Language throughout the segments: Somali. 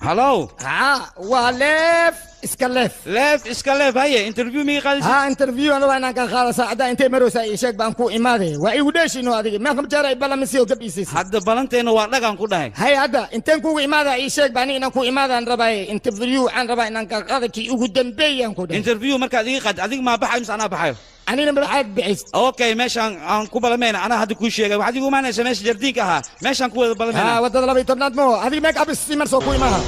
Hallo. Ha, waa leef iska leef. Leef iska leef haye interview mii qaadaysa? Ha, interview ana waa inaan ka qaada saacada intay maraysaa ii sheeg baan ku imaaday. Waa igu dheeshino adiga. Meeqa jeer ay ballamisi oo gab ii siisay. Hadda balanteena waa dhagan ku dhahay. Hay hadda inteen kugu imaada ii sheeg baan inaan ku imaadaan rabaa interview aan rabaa inaan ka qaada kii ugu dambeeyaan ku dhahay. Interview markaad iga qaad adiga ma baxay mise anaa baxayo? Anina madaxaad bixis. Okay, meeshaan aan ku balamayna anaa hadda kuu sheegay waxaad igu imaanaysaa meesha jardiinka ahaa meeshaan ku wada balamayna. Ha, wadada 12aad moo adiga make up siman soo ku imaha.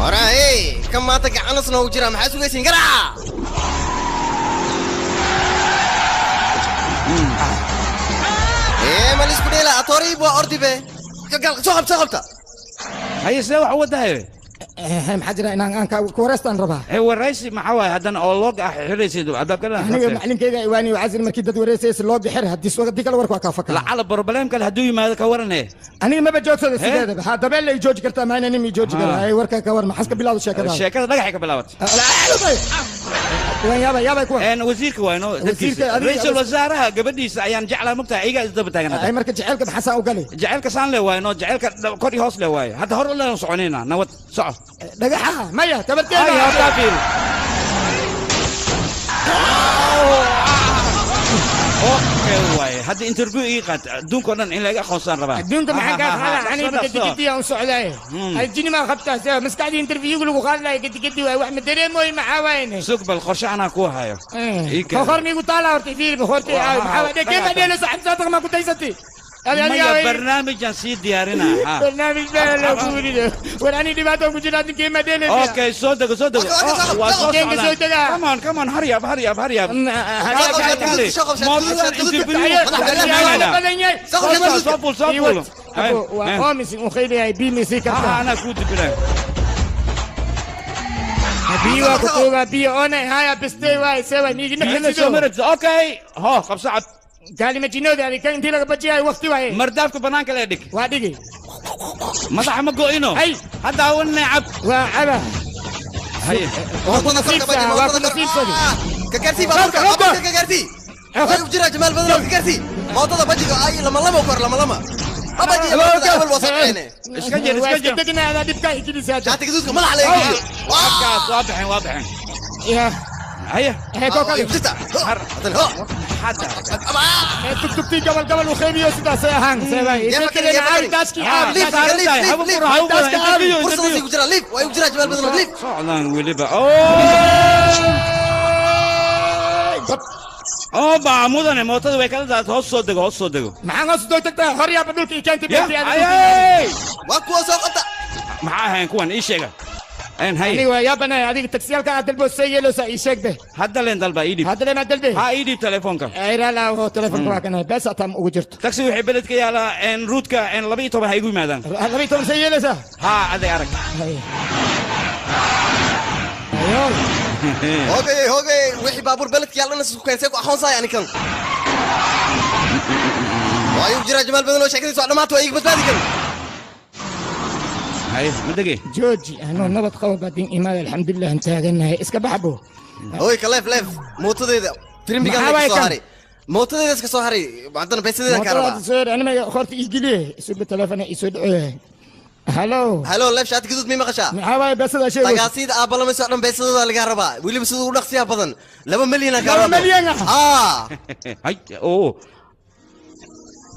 Hora, hey, kan maanta gacanas noogu jira maxaa sugaysiin garaaca? Ee, ma lisku dheela atoriib waa ordibe. Soo qabta, soo qabta. Haye sidee wax u wadahay? Maxaa jira inaan aan ku wareystaan rabaa. Ee waraysi maxaa waaye haddana oo loog ah xiraysid albaabka dhan. Aniga macalinkayga iwaani waxaa jira markii dad wareysaysa loo bixir haddii haddii kale warku waa kaa fakara. Lacala problem kale hadduu yimaado ka warane. Aniga maba joogsada sideedaba. Ha dabeel la jooji kartaa maayna nin ii jooji karaa. Ay warka ka war maxas ka bilaawdo sheekada. Sheekada dhagaxay ka bilaabatay. Waan yaabay yaabay kuwa. Een wasiirka waayno dadkiisa. Ra'iisul wasaaraha gabadhiisa ayaan jeclaa mugtahay iyaga isdaba taagan. Ay marka jaceylka maxaa u galay? Jaceylka saan le waayno jaceylka kor iyo hoos le waayo. Hadda hor u leen soconayna nabad soco. Dhagaxa maya tabarteeda. Ay horta fiir. Okay waaye hadda interview ii qaad adduunka oo dhan in laga aqoonsan rabaa. Adduunka maxaa kaa qaada aniga gadigadi aan socday. Ay jini ma qabtaa see maskaxdii interview lagu qaadi lahay gadigadi waay wax ma dareemooy maxaa waayne. Sug bal qorshe anaa ku hayo. Hor miigu taala horta fiir horta ay maxaa waay kee badheelo saxib saadaq ma ku daysatay. Maya barnaamijaan sii diyaarinaa. Barnaamij baa la kuurido. War ani dhibaato ku jira ninkii ma dheelay. Okay, soo dego soo dego. Waa soo socdaa. Come on, come on, hurry up, hurry up, hurry up. Soo fuul, soo fuul. Waa oomis u khayliyahay biimisi karta. Anaa kuu dibinay. Biyo waa ku tuugaa biyo oonay haya bistay waay see waay miigi naxariiso. Okay, ho qabso cad. قال ما جينو ذلك كان انت لك بجي وقتي واي مردافك بنانك لا يدك وادقي مدح ما قوينو اي هذا هو النعب وعبا هي ككرسي بابورك ككرسي أيوة جرا جمال بدر ككرسي موضوع بجي أي لما لما وكر لما لما أبجي أول وسطين اسكجر اسكجر دقنا هذا دبكا يجي ساعة شاتك زوجك ما عليك واضحين واضحين يا هيا هيا كوكا حتى تكتبتي قبل قبل وخيمي وسدا سيهان سيباي صعدان ولبا oo baa mudane mootada way kala daad hoos soo dego hoos soo dego maxaan hoos soo degtaa hor yaa badulka keentay waa kuwa soo qabta maxaa ahayn kuwan ii sheega een hay aniga waa yaabanay adiga taksiyaalka aad dalbo see yeeloosa ii sheeg be hadda leen dalba ii dhiib hadda leen dalbe ha ii dhiib telefoonka ayra oo telefoonka waa kana bes atam ugu jirto taksi wixii beledka yaala een ruutka een 12 ha igu yimaadaan 12 see yeeloosa ha aday arag ayo hogay hogay wixii baabuur beledka yaalana isku keensay ku aqoonsaay anikan waayo jira jamaal badan oo sheekadiisu waa dhammaatay waa iiga badbaadi kan هاي ما دقي جوجي انا نبض قوي بعدين ايمان الحمد لله انت هاي اسك بحبو هوي كليف ليف موتديدا فريمبيغان كسو هاري موتديدا iska soo haray haddana baysadeeda ka rabaa انا ما خورت iigiliye isugu telefoon isoo dhaco halo halo leef shaati gaduud mii maqashaa maxaa waaye beesada sheego tagaasida aabalamayso dhan beesadooda laga rabaa weliba sida ugu dhaqsiyaha badan 2 milyan ka rabaa 2 milyan ah hay oo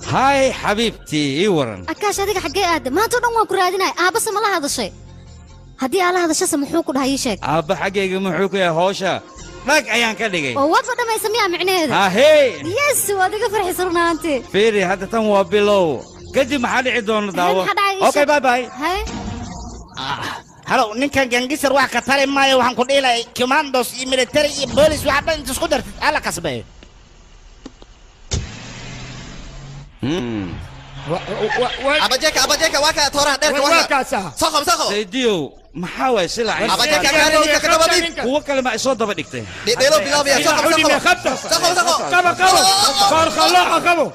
هاي حبيبتي اي ورن akaash adiga xagee aada maanta dhan waan ku raadinay aabase ma la hadashay haddii aa la hadashase muxuu ku dhahay ii sheeg aabba xaggayga muxuu ku yahay howsha dhag ayaan ka dhigay oo waadba dhammaysa miyaa micnaheeda hahey yes waad iga farxisa run ahaantii fiiri hadda tan waa bilow kadib maxaa dhici doona daawo okay bye bye hay halo ninkan gangisar wax ka tari maayo waxaan ku dhihi lahay commandos iyo military iyo boolis waxa dhan inta isku dartid alla kasbeeyo abajeka abajeka waa kaa tooraha dheerka waa kaa soo qabo soo qabo saydiyow maxaa waay silac abajeka kaani ninka ka daba dhiib kuwo kale ma isoo daba dhigtay dheelo bilaabaya soo qabo soo qabo soo qabo soo qabo qabo qabo qaar khalaaca qabo